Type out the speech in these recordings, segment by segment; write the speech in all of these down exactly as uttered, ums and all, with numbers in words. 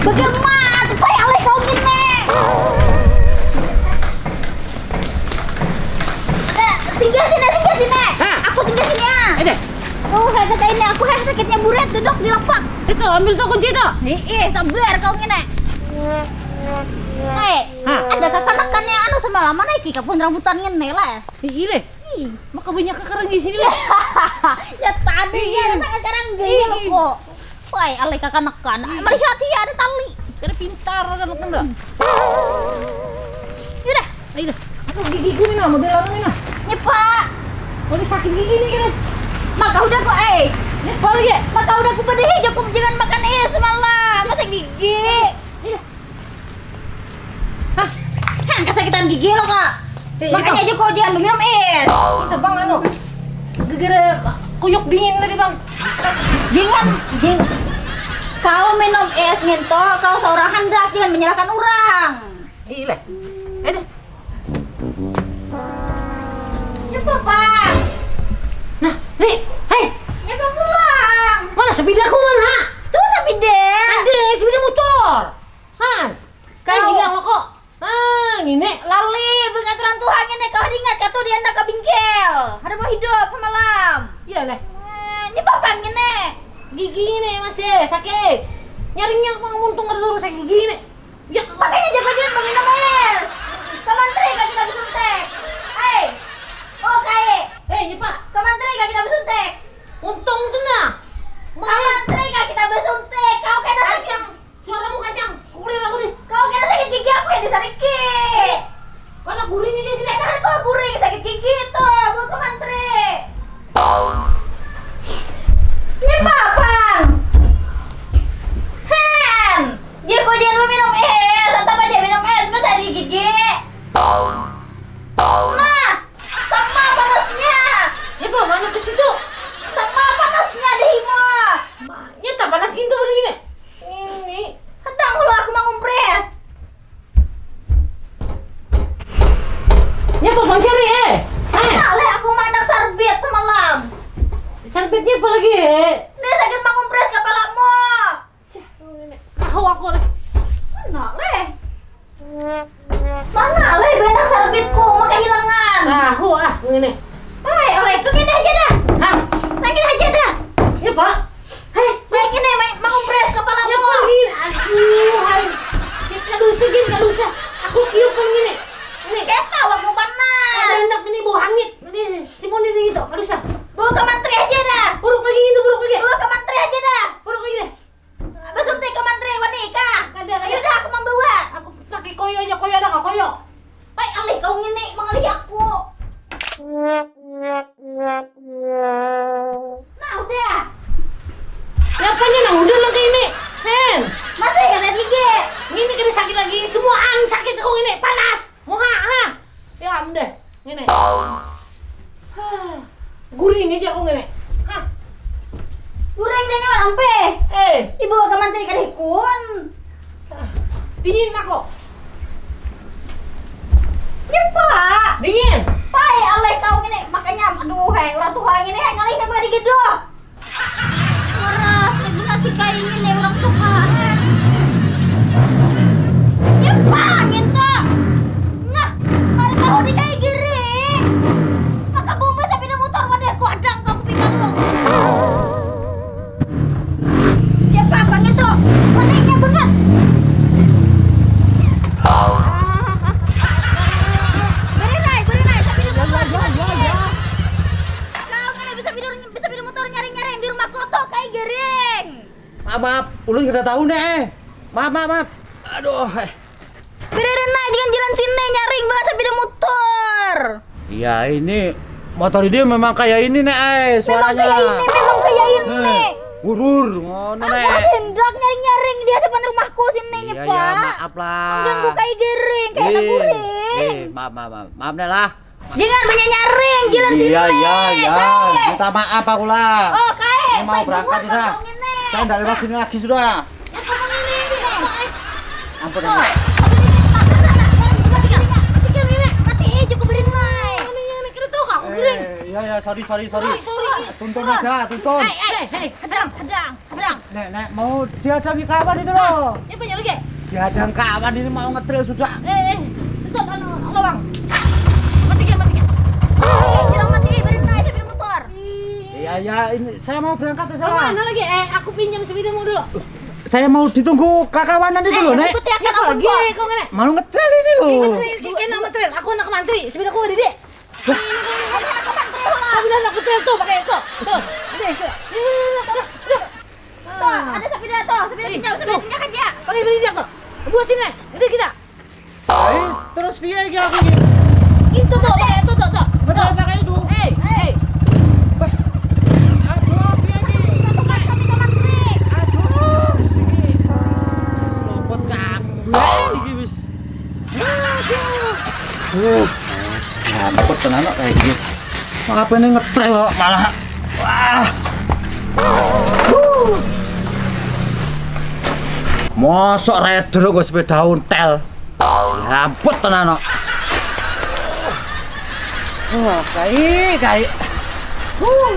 Bagaimana? Supaya alih kau gini. Singgah sini, singgah sini. Hah? Aku singgah sini ya. Aduh, kayak ini aku, heh, sakitnya buret, duduk di lapak. Itu, ambil tuh kunci tuh. Ih, sabar kau gini. Hei, ada kakanakan yang anu semalaman naik ke kebun rambutan gini lah. Ih, leh. Ih. Maka banyak kakarang di sini lah. Ya tadi ya sangat karang gaya kok. Wai, alai kakanakan. Melihat ya ada tali. Kada pintar kakanakan dah. Yaudah. Ayo dah. Aduh, gigi gue nih nah, model apa nih nah? Nyepa. Boleh sakit gigi nih kira. Maka udah kok, eh. Nyepa lagi. Maka udah aku pedih, cukup jangan makan es malah. Masa gigi. Iya. Hah? Hah, kasakitan gigi lo, Kak. Makanya aja kau jangan minum es. Itu bang anu, gegere kuyuk dingin tadi bang. Jangan, jing. Kau minum es nginto, kau seorang handak jangan menyalahkan orang. Gila. Eh deh. Cepat, Pak. Nah, nih, hei. Cepat pulang. Mana sepeda aku mana? Tuh sepeda. Ada sepeda motor. Han, kau bilang kok. Ah, ngini. Lali, bengaturan Tuhan ngini. Kau ada ingat katu dia nak ke bingkel? Ada mau hidup semalam. Iya, leh. Eh, ini bapak ngini. Gigi ngini masih sakit. Nyaringnya aku muntung ada turun sakit gigi ngini. Ya, makanya jaga diri bagi nama es. Kaman teri kaki tak besuntik. Hei. Oh, kai. Hei, nyepa. Kaman teri kaki tak besuntik. Untung tu nah. Kaman teri kaki tak besuntik. Kau kena sakit. Suaramu kacang, kulir aku nih. Kau kira sakit gigi aku yang disariki. Karena guring ini sini. Karena kau guring sakit gigi itu, buat kau mantri. Ini papan. Han, dia kau jangan minum es, atau aja minum es, masa di gigi. Nah, sama panasnya. Ini mana ke situ? Sama panasnya di hima. Ini tak panas gitu pada gini. Ini. Hendang lah aku mangumpres. Ini apa bang cari eh? Eh. Nah, leh aku mana sarbit semalam. Sarbitnya apa lagi eh? Ini sakit mangumpres kepalamu. Cah, ini. Tahu aku leh. Mana leh? Mana leh banyak sarbitku maka hilangan. Tahu ah ini. Hai, oleh itu gini aja dah. Hah? Lagi aja dah. Ya pak. Hei, baik ini main mau press kepala ya, aku. Aduh, hai. Cek kadusa gin kadusa. Aku siup pun gini. Ini. Keta waktu panas. Ada anak ini bau hangit. Ini si Moni ini itu kadusa. Bawa ke mantri aja dah. Buruk lagi itu buruk lagi. Bawa ke mantri aja dah. Buruk lagi deh. Basuntik ke mantri wani kah? Kada, kada. Ayo dah aku membawa. Aku pakai koyo aja koyo ada nggak koyo? Pai alih kau ngini mengalih aku. Nah udah. Kenapanya nang udah nang kayak ini? Hen. Masih ada gigi. Ini kada sakit lagi. Semua ang sakit kau ngini panas. Muha ha. Ya am deh. Ngene. Hah. Guring aja aku ngene. Hah. Guring dia nyawa ampe. Eh. Ibu kaman tadi kada ikun. Dingin aku. Ya pak. Dingin. Pai alai kau ngene makanya aduh hai orang tua ngene hai ngalih nang bari gedo. Waras, lagi nasi kaingin ya orang tuha. Nyepangin ta. Nah, hari tahu di kai giring. Maka bomba tapi motor wadah ku adang kau kupinggang lo. Siapa bang itu? Menengnya banget. Beri naik, beri naik, tapi motor. Kau kan bisa tidur. Bisa sepeda motor nyaring-nyaring di rumah koto kai gering. Maaf, maaf, ulun kada tahu nih. Eh. Maaf, maaf, maaf. Aduh, eh. Beririn nah jangan jalan sini nyaring banget sepeda motor. Iya, ini motor dia memang kayak ini nih, eh, suaranya. Memang kayak ini, memang kayak ini. Eh, urur ngono nih. Aku hendak nyaring-nyaring di hadapan rumahku sini, iya, Pak. Iya, maaf lah. Mengganggu kai gering, kayak anak guring. Eh, maaf, maaf, maaf. Maaf nih lah. Jangan banyak nyaring, jalan sini. Iya, iya, iya. Minta maaf aku lah. Oh, kae. Ini mau berangkat sudah. Saya ndak lewat sini lagi sudah. Ampun. Mati, eh, cukup beri mulai. Ini yang kena tahu aku gering. Eh, iya, iya, sorry, sorry, sorry. Sorry, sorry. Tuntun aja, tuntun. Hei, hei, hei, hadang, hadang. Nek, nek, mau dihadangi kawan itu loh. Siapa lagi? Dihadang kawan ini mau ngetril sudah. Eh, eh, tutup anu lawang. Matikan, matikan. Eh, jangan mati, baru naik sepeda motor. Iya, iya, ini saya mau berangkat ya, Salah. Mana lagi? Eh, aku pinjam sepedamu dulu. Saya mau ditunggu kakawanan itu loh, Nek. Ikuti akan aku lagi, kok ngene. Mau ngetril ini loh. Ini ngetril, ini ngetril. Aku anak mantri, sepedaku ada di. Aku bilang aku trail tuh pakai itu. Tuh, ini itu. Iya, iya, iya, iya. Tuh, ada sepeda tuh, sepeda pinjam, sepeda pinjam aja. Pakai sepeda pinjam tuh. Buat sini, ini kita. Ayo, terus piye iki aku iki? Itu tuh, pakai itu tuh, tuh. Betul pakai itu. Hei, hei. Bah. Aduh, piye iki? Satu kan kami teman trik. Aduh, sini. Selopot kabeh iki wis. Uh, ampun tenan kok kayak gini. Apa ini ngetril kok malah. Wah. Mosok rider kok sepeda ontel. Ampun tenan kok. Wah, kai, kai. Huh.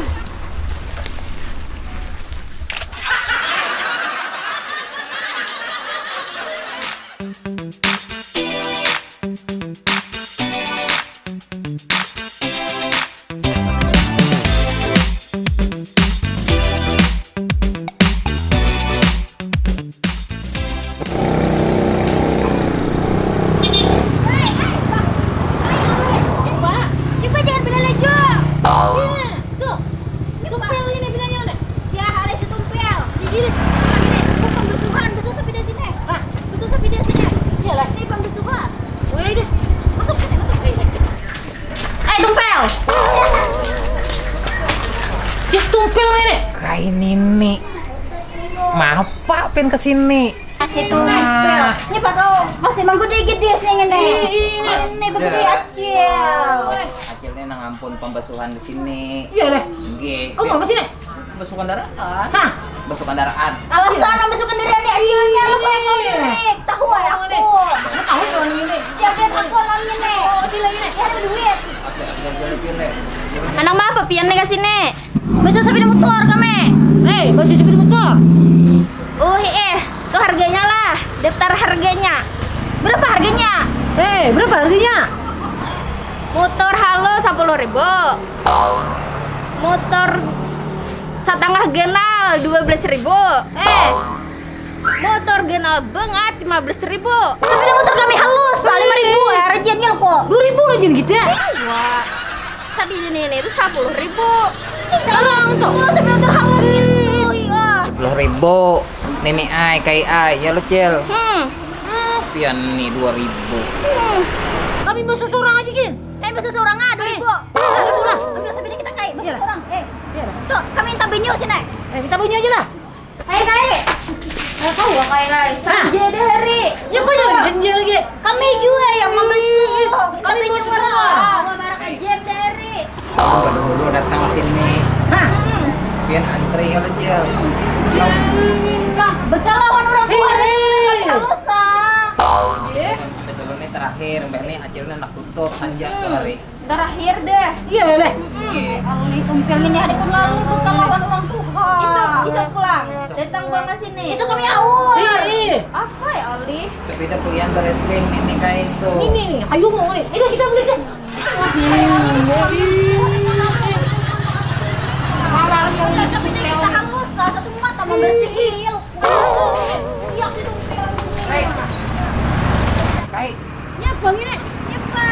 Coba, coba jangan bila laju. Nah, tuh. Itu tumpel ini bilanya udah. Ya, ada si tumpel. Ini, ini, bukan besuhan, besuhan sepeda sini. Hah? Besuhan sepeda sini. Iyalah. Ini bukan besuhan. Oh, iya deh. Masuk sini, masuk. Ayo, sini. Eh, tumpel. Cik tumpel ini. Kayak nini. Maaf, Pak, pengen ke sini. Si tumpel. Ini bakal masih manggu dikit dia sini ngene. Ini, ini. Ini begitu ya, Acil. Acilnya nang ampun pembesuhan di sini. Iya deh. Nggih. Kau mau apa sini? Basuh kendaraan. Hah? Basuh kendaraan. Alasan nang basuh kendaraan ni acilnya lu kayak kau ini. Tahu ya aku. Aku tahu kawan ini. Jadian aku lawan ini. Oh, acil lagi nih. Ya ada duit. Oke, aku belajar lagi nih. Anak mah apa pian nih ke sini? Basuh sepeda motor kami. Hei, basuh sepeda motor. Oh, eh, tuh harganya lah. Daftar harganya. Berapa harganya? Hei, berapa harganya? Motor halo sepuluh ribu. Motor setengah ganal dua belas ribu. Eh, motor ganal banget lima belas ribu. Tapi motor kami halus, lima ribu ya, rajinnya lo kok. Dua ribu rajin gitu ya? Wah, sabi ini itu sepuluh ribu. Orang tuh. Motor halus gitu, iya. Sepuluh ribu. Nini ai, kai ai, ya lo, Cil. Hmm. Hmm, pian ni dua ribu. Hmm. Kami basuh seorang aja, Gin. Kami basuh seorang ah, dua ribu. Dua ribu lah. Ambil sepeda kita, kai. Basuh seorang. Eh. Iya lah. Tuh, kami minta banyu sini. Eh, minta banyu aja lah. Hai, kai. Nggak tahu lah, kai, kai. Hah? Senja dah hari. Ya, apa yang senja lagi? Kami juga yang membasuh. Kami basuh seorang. Bawa barang aja dari. Pada dulu datang sini. Hah? Pian antri ya, Cil. Nah, bekal lawan orang tua. Iya. Tapi dulu nih terakhir, mbah nih acilnya anak tutup, hanja sekali. Terakhir deh. Iya, deh. Iya. Kalau nih tumpil ini hari pun lalu tuh kalau lawan orang tua. Isuk, isuk pulang. Datang pulang ke sini. Isuk kami awur. Iya, iya. Apa ya, Ali? Sepeda kulian beresing ini kayak itu. Ini nih, ayo mau nih. Ayo kita beli deh. Kita halus lah, satu mata membersih. Iya, situ. Kai. Kai. Nyapa ini? Nyapa?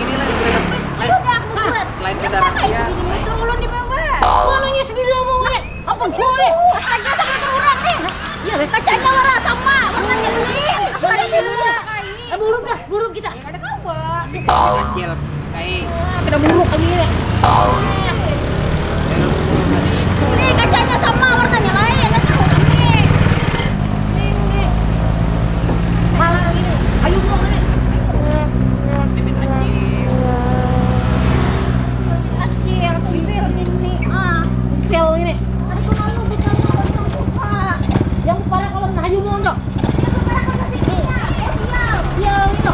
Ini lain sepeda. Lain. Udah, aku buat. Lain kendaraan dia. Sepeda motor ulun di bawah. Mananya sepeda mau ini? Apa gue nih? Astaga, sama orang nih. Iya, Rek. Kacanya warna sama, warnanya duit. Astaga. Eh, buruk dah, buruk kita. Ada kabar. Kecil, kai. Pada buruk lagi ya. Ini kacanya sama, warnanya lain. Ada tahu kami. Ini, ini. Malah ini. Ayo, mau ini. Bibit kecil. Bibit kecil, kumpil ini. Ah, kumpil ini. Ada kenal lu, bukan orang tua. Yang parah kalau ayu mau, Cok. Sial itu.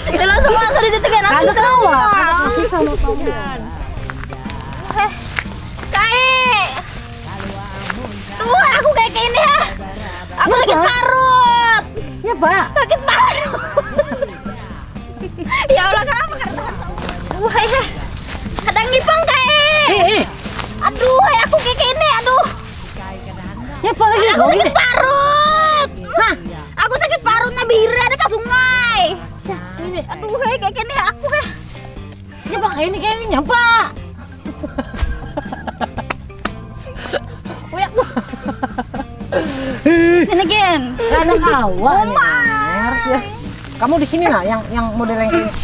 Ya, langsung masuk di situ kan. Aku Ada kawa. Eh, Kai. Duh, aku kayak gini ya. Aku sakit parut. Ya, Pak. Sakit parut. Ya Allah, kenapa kan? Wah, ya. Kadang ngipang, Kai. Eh, eh. Aduh, aku kayak gini. Aduh. Ya, apa lagi? Aku sakit parut. Hah? Aku sakit parutnya bira ada ke sungai. Ini. Aduh, hei, kayak gini aku heh. Ya, Pak, ini kayaknya nyampa. Sini, Gen. Ada kawa. Uma. Yes. Kamu di sini nah, yang yang model yang kayak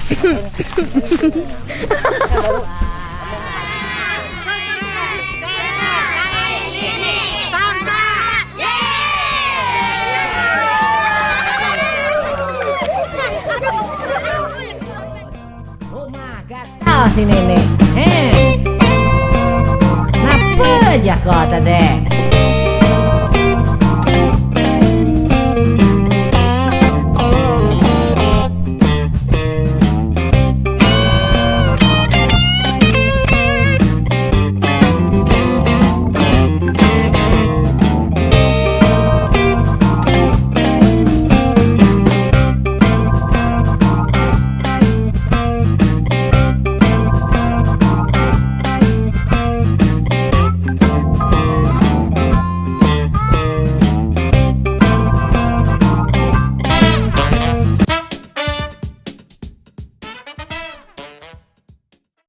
Uma gatal si nenek. Heh. Napa aja kau tadi?